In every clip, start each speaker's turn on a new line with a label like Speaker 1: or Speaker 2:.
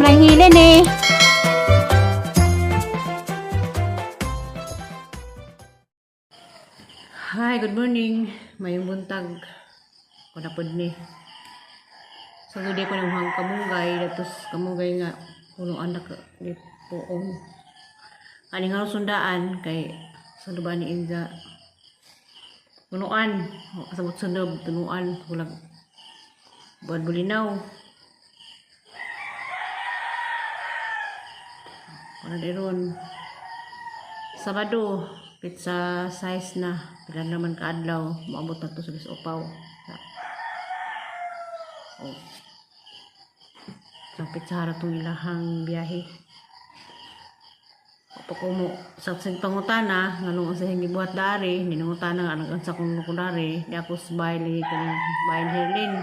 Speaker 1: Ma'am Helen eh.
Speaker 2: Hi, good morning. Mayong buntag. Kuna pod ni. Sa so, ko ng hang kamunggay, datos kamunggay nga puno anak ni poong. Ani nga sundaan kay sa luba ni Inza. Punuan, kasabot sunod, tunuan, kulag buwan bulinaw. Kuna diron. Sabado, pizza size na. Pila naman kaadlaw, maabot na to sa Upaw. Oh. Sa pizza harap tong ilahang biyahe. Opo ko mo sa sig pangutana nganong sa gibuhat dari, ninangutana nga nag sa kong ko dari, di ako sa bahay lagi kaning bahay Herlin.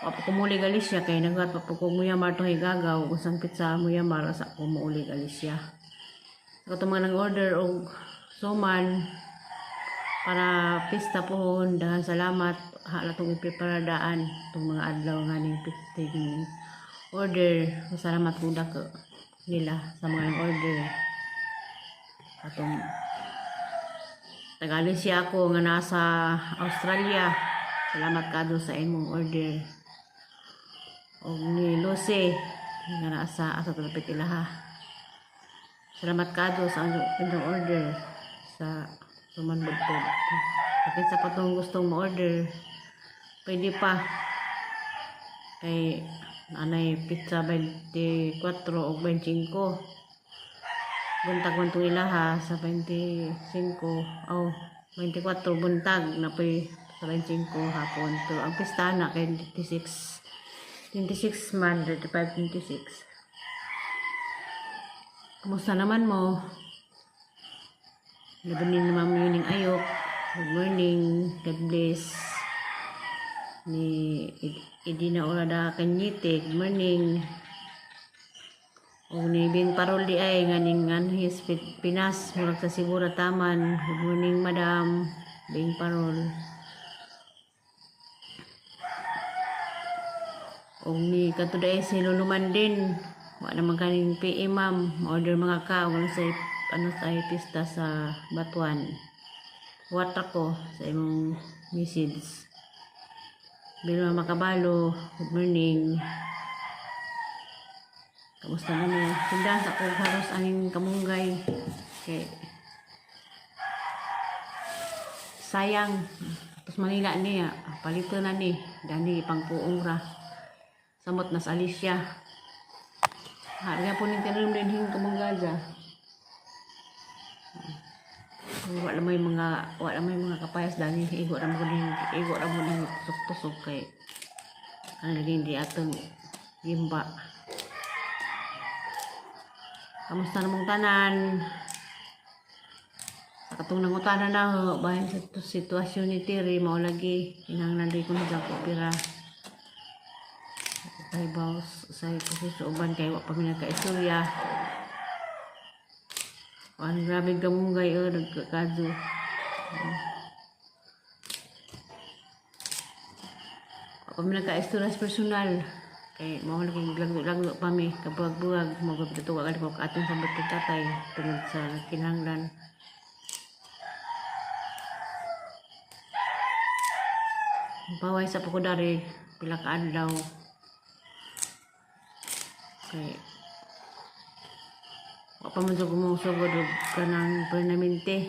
Speaker 2: Opo ko muli Galicia kay naghat pa po ko muyamar tong higagaw usang pizza muyamar sa ko muuli Galicia. Ako itong mga nag-order og suman para pista pohon, dahan salamat hala tong ipreparadaan itong mga adlaw nga ning pisting order. Salamat po dako nila sa mga nag-order. Atong Tagalog siya ako nga nasa Australia. Salamat kado sa imong order. Og ni Lucy nga nasa asa talapit ilaha. Salamat kado sa inyong order sa Suman Bugtod. Sakit sa patong gustong ma-order, pwede pa. Kay anay pizza 24 o 25. Buntag man itong ilaha sa 25. Oh, 24 buntag na po'y sa 25 hapon. Pero ang pista na kay 26. 26 man, 35, 26. Kumusta naman mo? Labanin ni Ma'am Yuning Ayok. Good morning. God bless. Ni Idina Orada Kanyite. Good morning. O ni Bing Parol di ay nga ning anhis Pinas murag sa Sigura Taman. Good morning, Madam Bing Parol. Og ni kadto dai si Lolo Mandin. Wa naman kaning PE, ma'am. Order mga ka og ano sa pista sa Batuan. Wat ako sa imong message. Bilma Makabalo, good morning. Kamusta na mo? Tindahan sa kong haros aning kamunggay. Kay sayang. Tapos Manila niya, palito na ni. Dani pangpuong ra. Samot na sa Alicia. Harga po ning tanom din hing kamunggaza. Wala may mga kapayas dani igo ra mo din igo ra mo din tusok-tusok kay ano lagi di atong gimba. Kamusta namong tanan? Sa katong nangutana na ho, bahin sa sitwasyon ni Tiri, mao lagi kinahanglan di ko na ko pira. Kay boss, sa proseso uban kay wa pa mi nagkaistorya. Wan grabe gamunggay oh nagkakadto. Wa pa mi nagkaistorya sa personal. Kay mao lagi laglo-laglo pa mi kabuwag-buwag mo gud tuwa ko atong sabot kay tatay tungod sa kinahanglan. Paway sa pukudari pila ka adlaw. Kay wa pa man jud sugod og kanang permanente.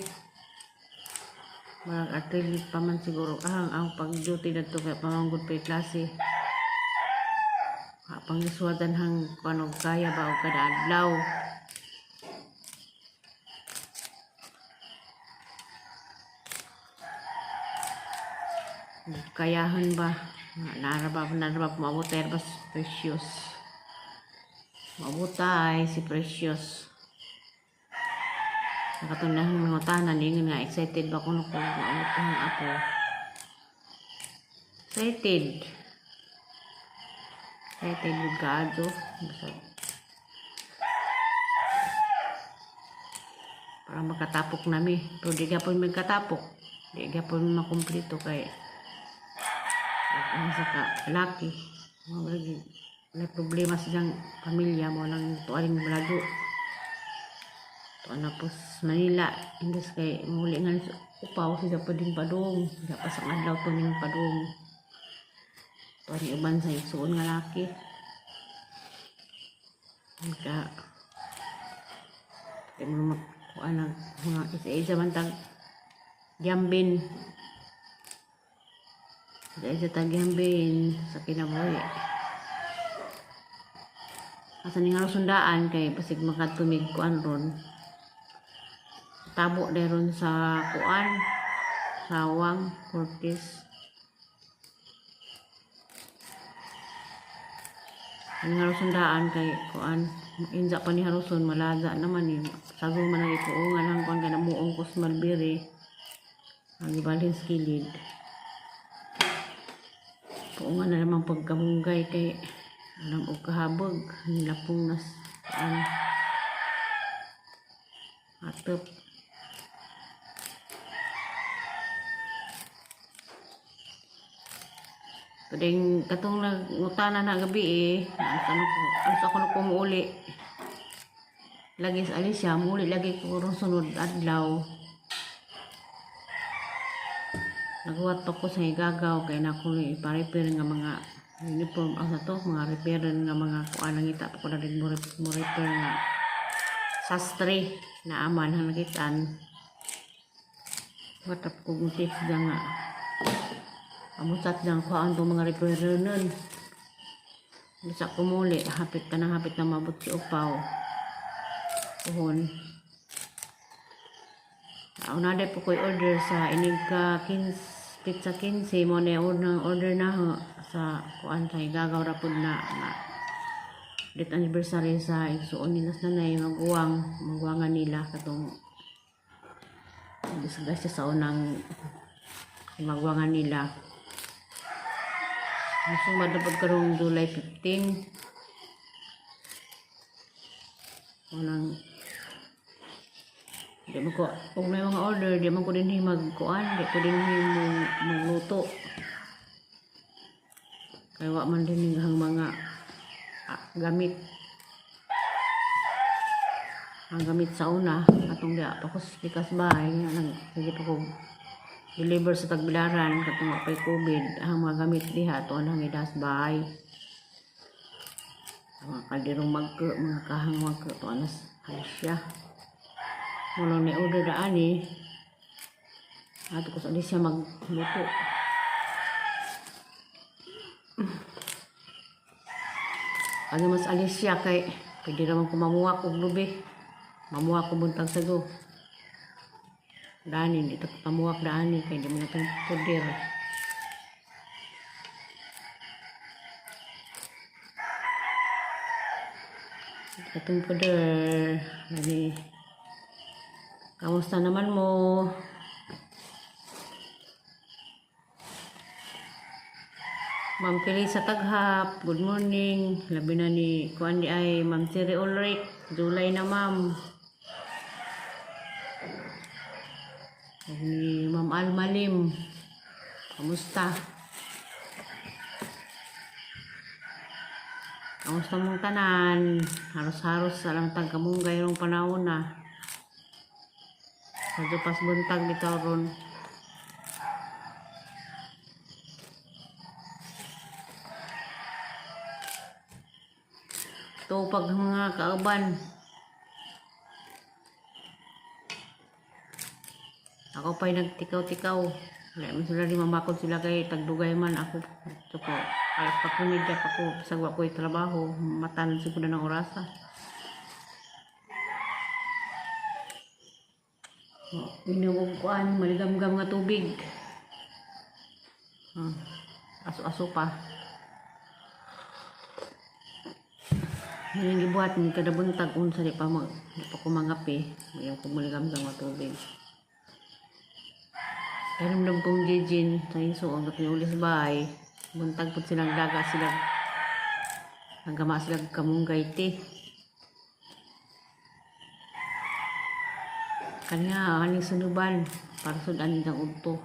Speaker 2: Marag athlete pa man siguro kahang ang pag-duty dadto kay pamanggod pa klase. Ha, pangisuwatan hang kuno kaya ba og kada adlaw. Kayahan ba? Nara ba maabot ba si Precious? Maabotay si Precious. Nakatunahang mga tanan, ingon nga excited ba kuno ko maabot ang apo. Excited. Excited with God. Oh. Para makatapok nami. Pero di gapon magkatapok. Di gapon makumplito kay ang sa ka laki. Mga lagi. May problema silang pamilya mo lang tuaring balado. Tuan na po sa Manila. Indes kay muli nga sa upaw sila pa din padung. Sila pa sa adlaw to ning padung. Tuan ni uban sa igsuon nga laki. Ka kay mga makuha ng mga isa-isa man tag jambin. Isa-isa tag jambin sa kinabuhi. Asa ni nga sundaan kay basig makatumig kuan ron. Tabo ron sa kuan Sawang Cortez. Ani nga sundaan kay kuan inza pa ni haruson malaza naman eh. Sago man ang ipuungan ang kuan kay namuong ko sa Malbiri. Ang ibalhin sa kilid. Puungan na naman pagkamunggay kay alam og kahabog nilapong nas kuan atop. Kading katong nagutana na gabi eh, ano ko, alas ako na kumuuli. Lagi sa Alicia, muli lagi ko ron sunod adlaw. Nagwat pa ko sa igagaw kay nako ni ipa-repair nga mga uniform asa to, mga repair nga mga kuan nangita pa ko na rin mo repair nga sastre na aman ang nakitaan. Watap ko kung tips nga amusat lang ko ang mga repair nun. Bisa kumuli, hapit ka na hapit na mabot si upaw. Uhon. Una po ko'y order sa inig ka 15, pizza 15 mo na order, order na ho sa kuan sa igagaw ra pud na, na death anniversary sa igsuon nila sa nanay maguwang maguwangan nila katong disgrasya sa unang maguwangan nila. Musumad na pud karong July 15. Unang di man ko, kung may mga order, di man ko din magkuan, di ko din magluto. Kaya wa man din ang mga gamit. Ang gamit sa una, atong di pa ko sa pikas bahay, nga nang hindi pa ko deliver sa Tagbilaran, katong wa pa'y COVID, ang mga gamit diha, ato ang idas bahay. Ang mga kalderong magko, mga kahang magko, ato anas halos siya. Wala ni order daan eh. Ato ko sa siya magluto. Ano mas alis siya kay pwede naman ko mamuha og lubi. Mamuha ko buntag sago. Dani dito ko pamuwak dani kay di mo na itong puder. Itong puder. Dani. Kamusta naman mo? Ma'am Pili sa Taghap, good morning. Labi na ni kuan di ay Ma'am Siri Ulrich, July na ma'am. Ug ni Ma'am Alma Lim. Kamusta? Kamusta mong tanan? Haros-haros sa lang tag kamunggay rong panahon na. Sadto pas buntag bitaw ron. To pag mga kauban. Ako pa'y nagtikaw-tikaw. Wala man sila di mamakod sila kay tagdugay man ako. Ito po, alas pa kumedya pa ko. Sagwa ko'y trabaho. Matan siguro ng orasa. Oh, inom og kuan, maligamgam nga tubig. Aso-aso pa. Yan ang gibuhat ni kada buntag unsa di pa mag di pa ko mangape, mayaw ko maligamgam nga tubig. Pero kong jejin sa inso ang katong ulis bahay. Buntag pud silang daga silang naggama silang kamunggay te. Kanya kaning sunuban para sudan nilang udto.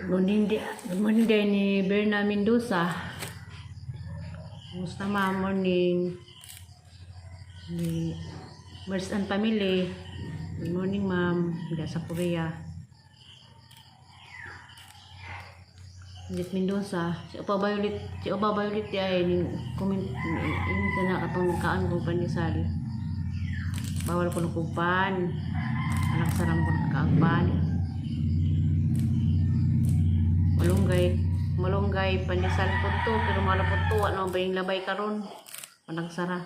Speaker 2: Morning, di, good morning din ni Berna Mendoza. Kumusta, ma'am? Morning. Ni Mers and Family. Good morning, ma'am. Diya sa Korea. Jit Mendoza. Si Opa Violet di ay ning comment ini na katong kaan ko pandesal. Bawal ko pan. Anak saram ko nakaagpan. Malunggay, malunggay pandesal po to, pero malo po to, ano ba yung labay karon? Panagsara.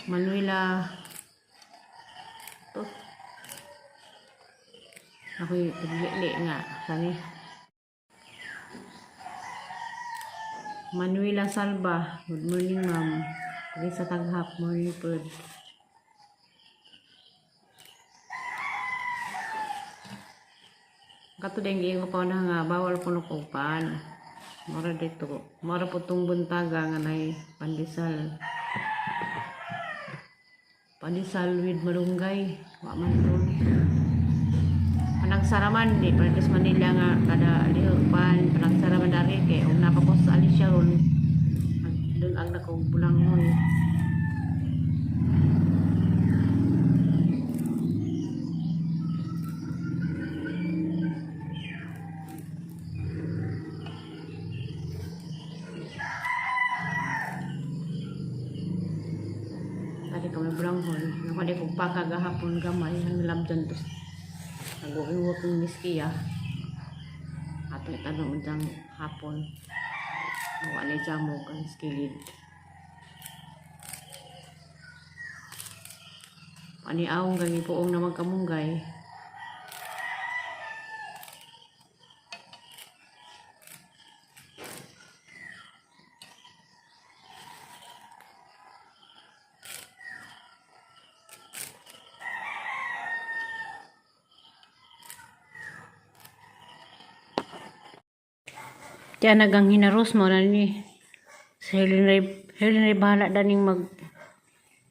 Speaker 2: Manuela to. Ako'y tagli nga sani. Manuela Salva, good morning, ma'am. Diri sa Taghap, morning po. Kato din giingon pa na nga bawal ko upan. Mora dito. Mora po tong buntaga nga nay pandesal. Pandesal with malunggay. Wa man ron. Panagsaraman di pa Manila nga kada lihupan panagsaraman dari kay og napa ko sa Alicia ron. Doon ang nakog bulangon. Kadi kami bulanghon. Nakadi kong pakagahapon gamay ang labdan to. Nag-uwi kong miskiya. Ato itanong udyang hapon. Mawa ni jamog ang skilid. Paniawong gangi poong na magkamunggay. Kaya nagang hinaros mo na ni si Helen Ray, Helen Ray bahala daning mag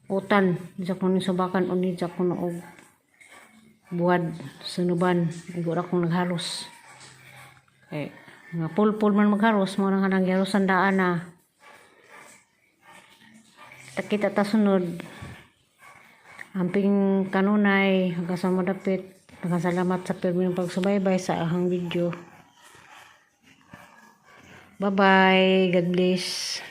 Speaker 2: utan sa kuno subakan o ni sa kuno og buwad sunuban igora kong nagharos eh nga pulpul man magharos mo nang kanang giharosan daan na kita ta sunod. Amping kanunay hanggang sa madapit. Salamat sa pirming pagsubaybay sa ahang video. Bye bye. God bless.